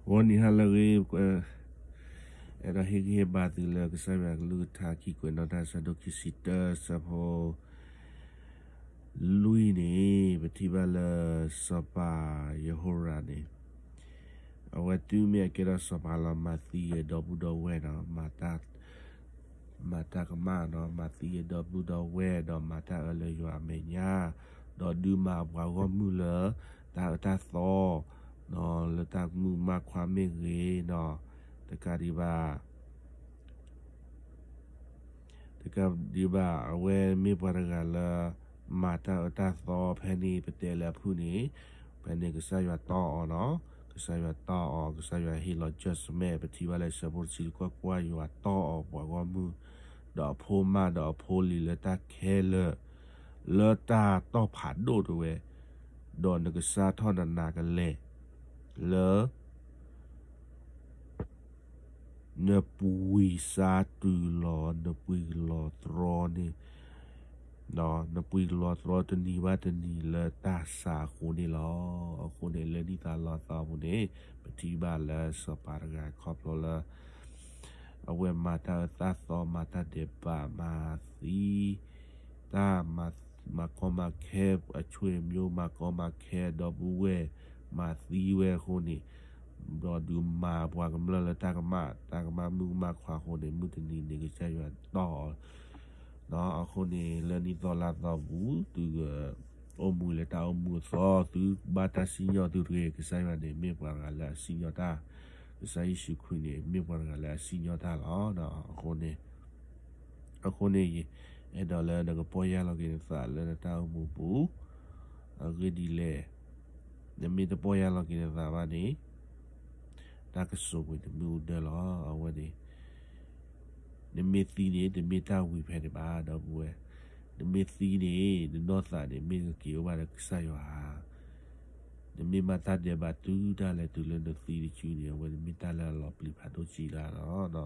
ဂီၤနံၤဟါလၢအဂ့ၤ, အဲၣ်ဒိးဟ့ၣ်ဂံၢ်ဟ့ၣ်ဘါသုလၢကစၢ်ယွၤကလုၢ်ကထါ ခံကွဲးနီၣ်တၢ် ဆၢဒိၣ်ခံဆံတၢ ဆၢဖိ လွံၢ်န့ၣ် ပထံၣ်ဘၣ်လၢစီၤပၤယဟိရၣ်န့ၣ် အဝဲတုၤမ့ၢ်အကဲထီၣ်စီၤပၤလီၤ မၤသံဒီပုၢ်ဒီဝဲၢ်နီၤ, မၤတၢ်ကမၣ်နီၤ, မၤသံဒီပုၢ်ဒီဝဲၢ် ဒီးမၤတၢ်အၢလၢယွၤအမဲာ်ညါ, ဒီးဒုးမၤပှၤဂီၢ်မုၢ်လၢတၢ်အၢတၢ်သီ လၢတၢ်မုၣ်ကမၣ်ခွါမ့ၢ်ဂ့ၤနီၤ, တကးဒံးဘၣ် တကးဒံးဘၣ် အဝဲမ့ၢ်ပှၤတဂၤလၢ မၤတၢ်အၢတၢ်သီဖဲန့ၣ် ပတဲလၢအဖုၣ်န့ၣ်, ဖဲန့ၣ်ကစၢ်ယွၤတီၢ်အီၤနီၤ, ကစၢ်ယွၤတီၢ်အီၤ, ကစၢ်ယွၤဟ့ၣ်လီၤ judgment ပထံၣ်ဘၣ်လၢဆၢဖိတဆံတၢ ကွၢ်ကွၢ်ယွၤတီၢ်အီၤပှၤဂီၢ်မုၢ်, ဒီးအဖိမါဒီးအဖိလံၤလၢတၢ်ခဲလၢာ်, လၢတၢ်တီၢ်ဖးဒိၣ်တဝဲ, ဒီးနကစၢ်ထီၣ်နနၤကလဲာ် လၢ နပှံၤစါတုၤလီၤ နပှံၤကလီၤတြီန့ၣ်, နပှံၤကလီၤတြီတနံၤဘၣ်တနံၤလၢတၢ်ဆါအဃိန့ၣ်လီၤ. အဃိန့ၣ် လၢနံၣ်သီလါသီအပူၤန့ၣ် ပထံၣ်ဘၣ်လၢစီၤပၤတဂၤခီဖျိလၢ အဝဲမၤတၢ်အၢတၢ်သီ မၤတၢ်ဒဲးဘး မၤသံ တၢ် မၤကီမၤခဲအဆွေမျိုး မၤကီမၤခဲအဒီပုၢ်ဝဲၢ် မၤသံဝဲအဃိန့ၣ်, ဒီးဒုးမၤပှၤကမျၢၢ်လၢတၢ်ကမၣ် တၢ်ကမၣ်မုၣ်ကမၣ်ခွါအဃိန့ၣ် မုၢ်တနံၤန့ၣ် ကစၢ်ယွၤတီၢ်အီၤ, အဃိန့ၣ် လၢနံၣ်သီလါသီပူၤ သုကအိၣ်မူလၢတၢ်အိၣ်မူအသီ သုဘၣ်တၢ်စံၣ်ညီၣ်သုတဂ့ၤ, ကစၢ်ယွၤန့ၣ် မ့ၢ်ပှၤတဂၤလၢအစံၣ်ညီၣ်တၢ်, ကစၢ်ယ့ၣ်ၡူးခရံာ်န့ၣ် မ့ၢ်ပှၤတဂၤလၢအစံၣ်ညီၣ်တၢ်လီၤ. အဃိန့ၣ် အဃိန့ၣ် အဲၣ်ဒိးလၢနကပီၢ်ယၢ်လီၤက့ၤနသးလၢနတၢ်အိၣ်မူပူၤ, အဂ့ၢ်ဒ်လဲၣ်, နမ့ၢ်တပီၢ်ယၢ်လီၤက့ၤနသးဘၣ်န့ၣ် တၢ်ကစီၣ်ပှ့ၤတမ့ၣ်အူဒၢလီၤ. အဝဲန့ၣ် နမ့ၢ်သံန့ၣ် တမ့ၢ်တၢ်ဝံၤဖဲန့ၣ်ဘၣ် ဒီပုၢ်ဝဲၢ်, နမ့ၢ်သံန့ၣ် နနီၢ်သးန့ၣ် မ့ၢ်ကက့ၤအိၣ်ဘၣ်ဒီးကစၢ်ယွၤဧါ. နမ့ၢ်မၤတၢ်ဒဲးဘးတုၤဒၣ်လဲာ်တုၤလၢနသံတစုန့ၣ် အဝဲန့ၣ်မ့ၢ်တၢ်လၢအလီၤပျံၤဖးဒိၣ်ကံလၢလီၤ.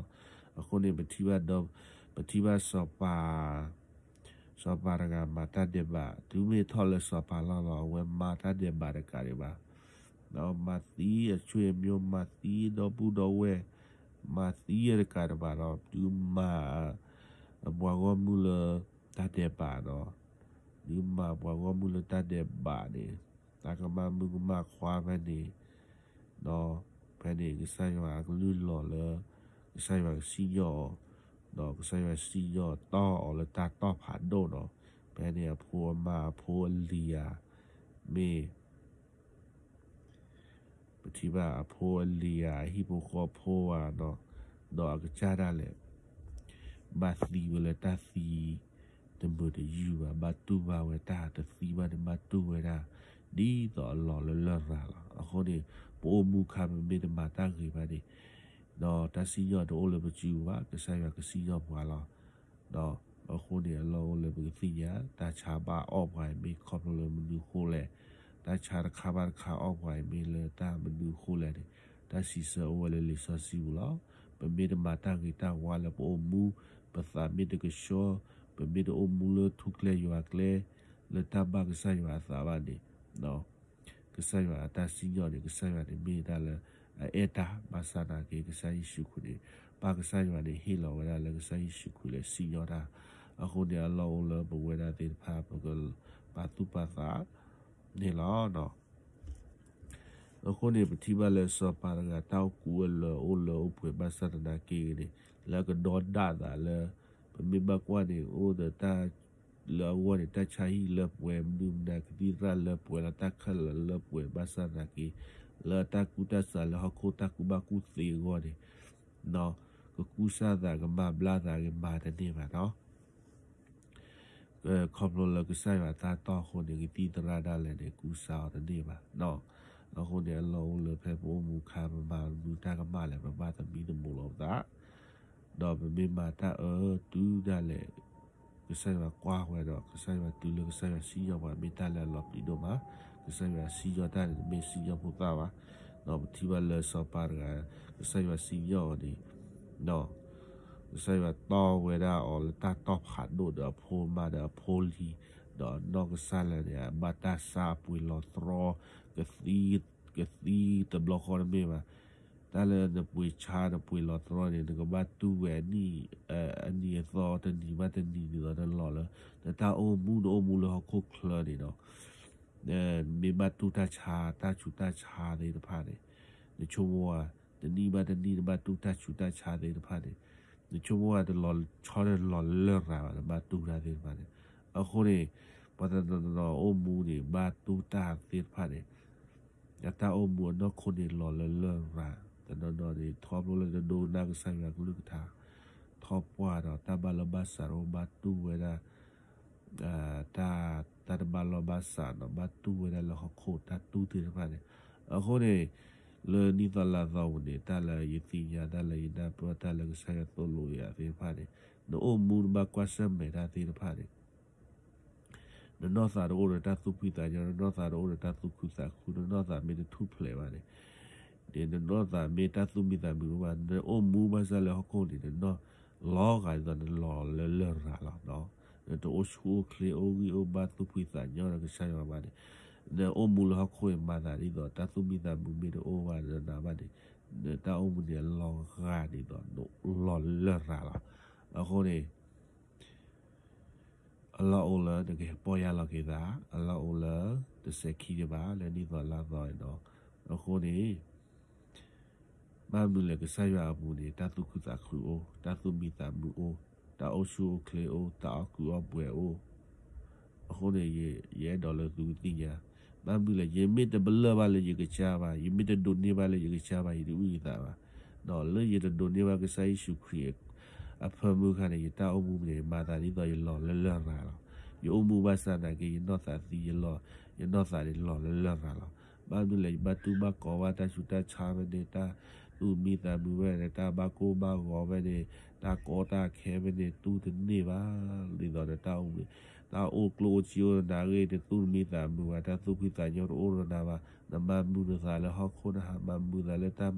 အဃိန့ၣ် ပထံၣ်ဘၣ်ဒီး ပထံၣ်ဘၣ်စီၤပၤ စီၤပၤတဂၤမၤတၢ်ဒဲးဘး တုၤမ့ၢ်ထီၣ်လၢစီၤပၤလီၢ်လီၤ အဝဲမၤတၢ်ဒဲးဘးတကးဒံးဘၣ်, မၤသံအဆွေမျိုး မၤသံဒီပုၢ်ဒီဝဲၢ် မၤသံတကးဒံးဘၣ်ဒီး တုၤမၤ အပှၤဂီၢ်မုၢ်လၢတၢ်ဒဲးဘးဒီး တုၤမၤပှၤဂီၢ်မုၢ်လၢတၢ်ဒဲးဘးန့ၣ် တၢ်ကမၣ်မုၣ်ကမၣ်ခွါဖဲန့ၣ် ဒီးဖဲန့ၣ် ကစၢ်ယွၤအကလုၢ်လီၤလၢ ကစၢ်ယွၤကစံၣ်ညီၣ်အီၤ, ဒီးကစၢ်ယွၤစံၣ်ညီၣ်တီၢ်အီၤလၢတၢ်တီၢ်ဖးဒိၣ်ဒီး ဖဲန့ၣ်အဖိအမါအဖိအလံၤဧါ, မ့ၢ် ပထံၣ်ဘၣ်အဖိအလံၤဧါ အဟံၣ်ဖိဃီဖိဧါဒီး ဒီးအကစၢ်ဒၣ်လဲာ် ဘၣ်သံဝဲလၢတၢ်သံ တမုာ်တယုၢ်ဘၣ်, ဘၣ်တူၢ်ဘၣ်ဝဲတၢ်တသံဘၣ်န့ၣ် ဘၣ်တူၢ်ဝဲဒၣ် ဒ်သိးအလီၢ်လၢလရာ်လီၤ. အဃိန့ၣ် ပအိၣ်မူအခါ ပမ့ၢ်တမၤတၢ်ဂ့ၤဘၣ်န့ၣ် ဒီးတၢ်စံၣ်ညီၣ်တအိၣ်လၢပစုပူၤဘၣ်, ကစၢ်ယွၤကစံၣ်ညီၣ်ပှၤလီၤ. ဒီးအဃိန့ၣ် အလီၢ်အိၣ်လၢပကသ့ၣ်ညါ တၢ်ဆါဘၣ်အီၣ်ပှၤအံၤမ့ၢ်ခီဖျိလၢမနုၤအဃိလဲၣ်, တၢ်ဆါတခါဘၣ်တခါအီၣ်ပှၤအံၤမ့ၢ်လၢတၢ်မနုၤအဃိလဲၣ်န့ၣ် တၢ်စံးဆၢအိၣ်ဝဲလၢလံာ်စီဆှံပူၤလီၤ. ပမ့ၢ်တမၤတၢ်ဂ့ၤတၢ်ဝါလၢပအိၣ်မူ, ပသးမ့ၢ်တကဆှီ, ပမ့ၢ်တအိၣ်မူလၢထူကျဲယွၤကျဲ, လၢတၢ်ဘၣ်ကစၢ်ယွၤအသးဘၣ်န့ၣ် ကစၢ်ယွၤအတၢ်စံၣ်ညီၣ်န့ၣ် ကစၢ်ယွၤန့ၣ်မ့ၢ်တၢ်လၢအအဲၣ်တၢ်, ဘၣ်ဆၣ်သနာ်က့ ကစၢ်ယ့ၣ်ၡူးခရံာ်န့ၣ် ပၢ်ကစၢ်ယွၤန့ၣ် ဟ့ၣ်လီၤဝဲဒၣ်လၢကစၢ်ယ့ၣ်ၡူးခရံာ်လၢစံၣ်ညီၣ်တၢ်. အဃိန့ၣ် အလီၢ်အိၣ်လၢပဝဲဒၣ်သ့ၣ်တဖၣ် ပကပာ်သူၣ်ပာ်သးန့ၣ်လီၤ. အဃိန့ၣ် ပထံၣ်ဘၣ်လၢစီၤပၤတဂၤ တၢ်အိၣ်ကူအလၢာ်အိၣ်လၢအိၣ်ပှဲၤ ဘၣ်ဆၣ်သနာ်က့န့ၣ် လၢကဒီဒၣ်သးလၢ ပမ့ၢ်ဘၣ်ကွၢ်န့ၣ် အိၣ်ဒီးတၢ် လၢအဂီၢ်န့ၣ် တၢ်ဆါဟံၣ်လၢပှဲၤ မနုၤမနုၤ ကသံၣ်သရၣ်လၢပှဲၤလီၤ တၢ်ခဲလၢာ်လၢပှဲၤ ဘၣ်ဆၣ်သနာ်က့ လၢတၢ်ကူတၢ်ဆးလၢဟီၣ်ခိၣ်တၢ်ကူၣ်ဘၣ်ကူၣ်သ့အဂီၢ်န့ၣ် ကကူစၢ်သး ကမၤဘျါသးက့ၤမၤတန့ၢ်ဘၣ်နီၤ. ခီဖျိလၢကစၢ်ယွၤတၢ်တီၢ်အဃိန့ၣ် ကသံၣ်သရၣ်ဒၣ်လဲာ်န့ၣ် ကူစၢ်အီၤတန့ၢ်ဘၣ်နီၤ. အဃိန့ၣ် အလီၢ်အိၣ်လၢဖဲပအိၣ်မူအခါ ပမၤမနုၤတၢ်ကမၣ်လဲၣ် ပဘၣ်သမံသမိးလီၤပသး ဒီးပမ့ၢ်မၤတၢ်အၢတုၤဒၣ်လဲာ် ကစၢ်ယွၤကွၢ်ဝဲဒီး ကစၢ်ယွၤတုၤလၢကစၢ်ယွၤစံၣ်ညီၣ်ပှၤ မ့ၢ်တၢ်လၢအလီၤပျံၤဒိၣ်မး. ကစၢ်ယွၤစံၣ်ညီၣ်တၢ်န့ၣ် တမ့ၢ်စံၣ်ညီၣ်ဖိသၣ်ဘၣ်. ဒီးပထံၣ်ဘၣ်လၢစီၤပၤတဂၤ ကစၢ်ယွၤစံၣ်ညီၣ်အီၤန့ၣ် ကစၢ်ယွၤတီၢ်ဝဲဒၣ်အီၤလၢတၢ်တီၢ်ဖးဒိၣ်ဒီးအဖိမါဒီးအဖိလံၤ ဒီးအနီၢ်ကစၢ်လဲၣ်န့ၣ် အဘၣ်တၢ်ဆါအပှ့ၤလီၤတြီ ကသံ ကသံတဘျီဃီတမ့ၢ်ဘၣ် တၢ်လၢနပှ့ၤဆါနပှ့ၤလီၤတြီန့ၣ် နကဘၣ်တူၢ်ဝဲအနံၣ်အသီတနံၤဘၣ်တနံၤဒ်သိးနလီၤလၢ နတၢ်အိၣ်မူ နအိၣ်မူလၢဟီၣ်ခိၣ်ချၢန့ၣ်ဒီး မ့ၢ်ဘၣ်တူၢ်တၢ်ဆါ တၢ်ဆူးတၢ်ဆါသ့ၣ်တဖၣ်န့ၣ် နဆိကမိၣ်ဧါ, တနံၣ်ဘၣ်တနံၣ်နဘၣ်တူၢ်တၢ်ဆူးတၢ်ဆါသ့ၣ်တဖၣ်န့ၣ် နဆိကမိၣ်ဝဲတလီၤဆီတလီၤလၢၢ်ရၤဘၣ် နဘၣ်တူၢ်တၢ်သ့ၣ်တဖၣ်န့ၣ်. အဃိန့ၣ် ပှၤတနီၤနီၤအိၣ်မူန့ၣ် ဘၣ်တူၢ်တၢ်သ့ၣ်တဖၣ်န့ၣ် အတၢ်အိၣ်မူအနီၢ်ခိန့ၣ်လီၤလၢလၢၢ်ရၤ, တနီၤနီၤန့ၣ် ထီဘိလၢတဒိကနၣ်ကစၢ်ယွၤကလုၢ်ကထါ, ထီပှၢ်ဒီးတၢ်ဘၣ်လီၢ်ဘၣ်စးတအိၣ် ဘၣ်တူၢ်ဝဲဒၣ် တၢ် တၢ်တဘၣ်လီၢ်ဘၣ်စးနီၤ ဘၣ်တူၢ်ဝဲဒၣ်လၢဟီၣ်ခိၣ်တၢ်တူၢ်သ့ၣ်တဖၣ်န့ၣ်. အဃိန့ၣ် လၢနံၣ်သီလါသီပူၤန့ၣ် တၢ်လၢယသ့ၣ်ညါ တၢ်လၢယနၢ်ပၢၢ် တၢ်လၢကစၢ်ယွၤသိၣ်လိယၤသ့ၣ်တဖၣ်န့ၣ် နအိၣ်မူနဘၣ်ကွၢ်ဆၢၣ်မဲာ်တၢ်သ့ၣ်တဖၣ်န့ၣ် နနီၢ်သးတအိၣ်ဒီးတၢ်သူၣ်ဖှံသးညီ, နနီၢ်သးတအိၣ်ဒီးတၢ်သူၣ်ခုသးခု, နနီၢ်သးမ့ၢ်တထူၣ်ဖျဲးဘၣ်န့ၣ်, နနီၢ်သးမ့ၢ်တၢ်သူၣ်မံသးမုာ်တအိၣ်ဘၣ်, နအိၣ်မူဘၣ်ဆၣ်လၢဟီၣ်ခိၣ်န့ၣ် နနီၢ်လီၤဂာ်ဒ်သိးနလီၤလၢလၢၢ်ရၤလီၤ. နတအိၣ်ဆူၣ်အိၣ်ချ့ အိၣ်ဂံၢ်အိၣ်ဘါသူၣ်ဖှံသးညီဒီးကစၢ်ယွၤဘၣ်န့ၣ်, နအိၣ်မူလၢဟီၣ်ခိၣ်န့ၣ် မၤသးဒ်သိးတၢ်သူၣ်မံသးမုာ်မ့ၢ်တအိၣ်ဘၣ်ဒီးနၤဘၣ်န့ၣ်, နတၢ်အိၣ်မူန့ၣ် အလီၤဂာ်ဒ်သိးနလီၤလၢလၢၢ်ရၤလီၤ. အဃိန့ၣ် အလီၢ်အိၣ်လၢနကပီၢ်ယၢ်လီၤက့ၤသး, အလီၢ်အိၣ်လၢတစဲးခံဒံးဘၣ် လၢနံၣ်သီလါသီန့ၣ်ဒီး, အဃိန့ၣ် ဘၣ်မနုၤလဲၣ် ကစၢ်ယွၤအပူၤန့ၣ် တၢ်သူၣ်ခုသးခုအိၣ်, တၢ်သူၣ်မံသးမုာ်အိၣ်, တၢ်အိၣ်ဆူၣ်အိၣ်ချ့အိၣ်, တၢ်အီၣ်ကုၢ်အီၣ်ပှဲၤအိၣ်. အဃိန့ၣ် ယအဲၣ်ဒိးလၢသုကသ့ၣ်ညါ, ဘၣ်မနုၤလဲၣ် ယမ့ၢ်တပလၢၢ်ဘၣ်လၢယကစၢ်ဘၣ်, ယမ့ၢ်တဒိးန့ၢ်ဘၣ်လၢယကစၢ်ဘၣ် ယတအုၣ်ယသးဘၣ်, ဒီးလၢယတဒိးန့ၢ်ဘၣ်ကစၢ်ယ့ၣ်ၡူးခရံာ်အဖၢမုၢ်အခါန့ၣ် ယတၢ်အိၣ်မူန့ၣ် မၤသးဒ်သိးယလီၤလၢလၢၢ်ရၤလီၤ. ယအိၣ်မူဘၣ်ဆၣ်သနာ်က့ ယနီၢ်သးသံ ယလီၤ, ယနီၢ်သးန့ၣ်လီၤလၢလၢၢ်ရၤလီၤ. ဘၣ်မနုၤလဲၣ် ယဘၣ်တူၢ်ဘၣ်ကီးဘၣ်တၢ်ဆူးတၢ်ဆါဖဲန့ၣ်, တၢ်သူၣ်မံသးမုာ်ဖဲန့ၣ်, တၢ်ဘၣ်ကိၢ်ဘၣ်ဂီၤဖဲန့ၣ်, တၢ်ကီတၢ်ခဲဖဲန့ၣ် တူၢ်တန့ၢ်ဘၣ်, ဒ်သိးနတၢ်အိၣ်မူန့ၣ် တၢ်အိၣ်ကျိၣ်အိၣ်စ့အိၣ်နၤဂ့ၤ နသူၣ်တမံသးမုာ်ဘၣ်, တၢ်သူၣ်ဖှံသးညီတအိၣ်ဒီးနၤဘၣ်, နမၤမုာ်နသးလၢဟီၣ်ခိၣ်, နဟးမၤမုာ်သးလၢတၢ်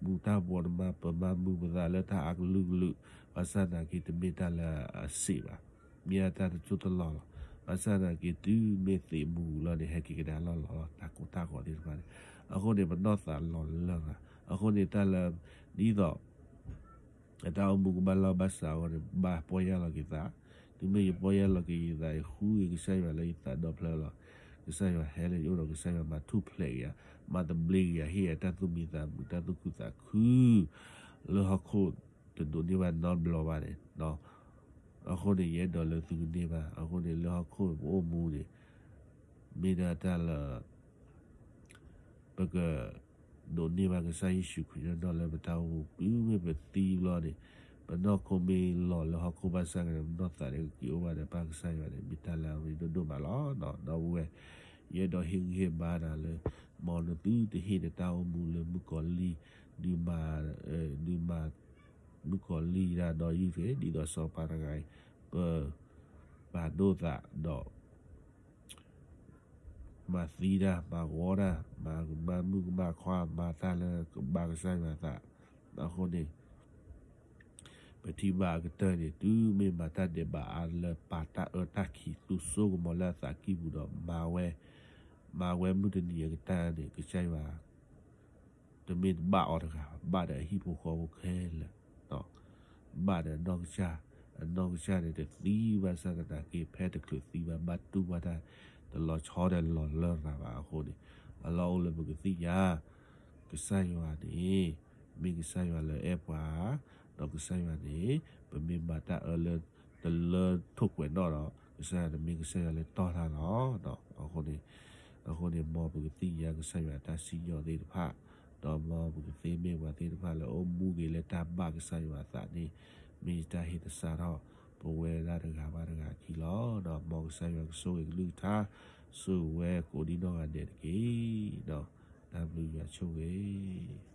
မူၤတၢ်ဘှီး, နမၤပမၤမုာ်ပသးလၢတၢ်အကလုာ်ကလုာ်, ဘၣ်ဆၣ်သနာ်က့ တမ့ၢ်တၢ်လၢအစံးဘၣ်, မ့ၢ်တၢ်တစိၢ်တလီၢ်လီၤ. ဘၣ်ဆၣ်သနာ်က့ တုၤမ့ၢ်သ့ၣ်မူၤလီၤန့ၣ် ဟဲက့ၤကဒါလီၢ်လီၤလီၤ, တၢ်ကိၢ်တၢ်ဂီၤသ့ၣ်တဖၣ်န့ၣ်. အဃိန့ၣ် ပနီၢ်သးလီၤလၢလၢၢ်ရၤ, အဃိန့ၣ် တၢ်လၢ ဒ်သိး အတၢ်အိၣ်မူကဘၣ်လီၢ်ဘၣ်စးအဂီၢ်န့ၣ် ဘၣ်ပီၢ်ယၢ်လီၤက့ၤသး, တုၤမ့ၢ်ယပီၢ်ယၢ်လီၤက့ၤယသး ယဃုက့ၤကစၢ်ယွၤလၢယသးဒီဖျၢၣ်လီၤ. ကစၢ်ယွၤဟဲလၢယအိၣ်ဒီး ကစၢ်ယွၤမၤထူၣ်ဖျဲးက့ၤယၤ, မၤသဘျ့က့ၤယၤ, ဟ့ၣ်ယၤတၢ်သူၣ်မံသးမုာ် တၢ်သူၣ်ခုသးခု လၢဟီၣ်ခိၣ်တဒိးန့ၢ်ဘၣ်နီတဘျီဘၣ်န့ၣ်, အဃိန့ၣ် ယအဲၣ်ဒိးလၢသုကန့ၢ်ဘၣ်. အဃိန့ၣ် လၢဟီၣ်ခိၣ်ပအိၣ်မူန့ၣ် မ့ၢ်ဒၣ်တၢ်လၢ ပက ဒိးန့ၢ်ဘၣ်ကစၢ်ယ့ၣ်ၡူးခရံာ်နီၢ်နီၢ်လၢပတၢ်အိၣ်မူ, တုၤမ့ၢ်ပသံဘျီန့ၣ် ပနီၢ်ခိမ့ၢ်လီၤလၢဟီၣ်ခိၣ်ဘၣ်ဆၣ်က့န့ၣ် ပနီၢ်သးန့ၣ်ကက့ၤအိၣ်ဘၣ်ဒီးပၢ်ကစၢ်ယွၤန့ၣ် မ့ၢ်တၢ်လၢအရ့ဒိၣ်ဒိၣ်မးလီၤ. ဒီပုၢ်ဝဲၢ်, ယအဲၣ်ဒိးဟ့ၣ်ဂံၢ်ဟ့ၣ်ဘါနၤလၢ မ်နသုတဟ့ၣ်နတၢ်အိၣ်မူလၢမုၣ်ကီၤလံၢ် ဒုးမၤ ဒုးမၤ မုၣ်ကီၤလံၢ်တၢ်ဒီးယုၢ်တဂ့ၤ, ဒ်သိးစီၤပၤတဂၤအံၤ ပ ပာ်ဒိၣ်သးဒီး မၤသံတၢ် မၤဂီၤတၢ် မၤကမၣ်မုၣ်ကမၣ်ခွါ မၤတၢ်လၢကဘၣ်ကစၢ်ယွၤသး. အဃိန့ၣ် ပထံၣ်ဘၣ်အကတၢၢ်န့ၣ် တုၤမ့ၢ်မၤတၢ်ဒဲးဘးအါလၢပာ်တၢ်အၢတၢ်ခံး သူစိကမီၤလၢအသးကံၢ်ပူၤဒီး မၤဝဲ မၤဝဲမုၢ်တနံၤအကတၢၢ်န့ၣ် ကစၢ်ယွၤ တမ့ၢ်တဘၣ်အီၤတဂၤ, ဘၣ်ဒီးအဟံၣ်ဖိဃီဖိခဲလၢာ်, ဘၣ်ဒီးအနီၢ်ကစၢ်, အနီၢ်ကစၢ်န့ၣ်တသံဘၣ်ဆၣ်သနာ်က့ ဖဲတချုးသံဘၣ် ဘၣ်တူၢ်ဘၣ်တၢ်တလီၤဆီဒီးလီၤလၢၢ်ရၤဘၣ်အဃိန့ၣ်, အလီၢ်အိၣ်လၢပကသ့ၣ်ညါ ကစၢ်ယွၤန့ၣ် မ့ၢ်ကစၢ်ယွၤလၢအဲၣ်ပှၤ, ဒီးကစၢ်ယွၤန့ၣ် ပမ့ၢ်မၤတၢ်အၢလၢတလၢထိၣ်ကွဲးနီၣ်ဒီး ကစၢ်ယွၤန့ၣ်မ့ၢ်ကစၢ်ယွၤလၢတီၢ်တၢ်လီၤ. အဃိန့ၣ်, အဃိန့ၣ် မ်ပကသ့ၣ်ညါကစၢ်ယွၤအတၢ်စံၣ်ညီၣ်သ့ၣ်တဖၣ်, ဒီးမ်ပကသ့မ့ၢ်ပှၤသ့ၣ်တဖၣ်လၢအိၣ်မူက့ၤလၢတၢ်ဘၣ်ကစၢ်ယွၤအသးန့ၣ်, မ့ၢ်တၢ်ဟ့ၣ်သဆၣ်ထီၣ် ပဝဲဒၣ်တဂၤဘၣ်တဂၤအခံလီၤ. ဒီးမ်ကစၢ်ယွၤကဆိၣ်ဂ့ၤကလုၢ်ကထါ, ဆိၣ်ဂ့ၤဝဲကိးဒံနီၢ်ဂၤဒဲးတက့ၢ်. ဒီးတၢ်ဘျုးယွၤဆိၣ်ဂ့ၤ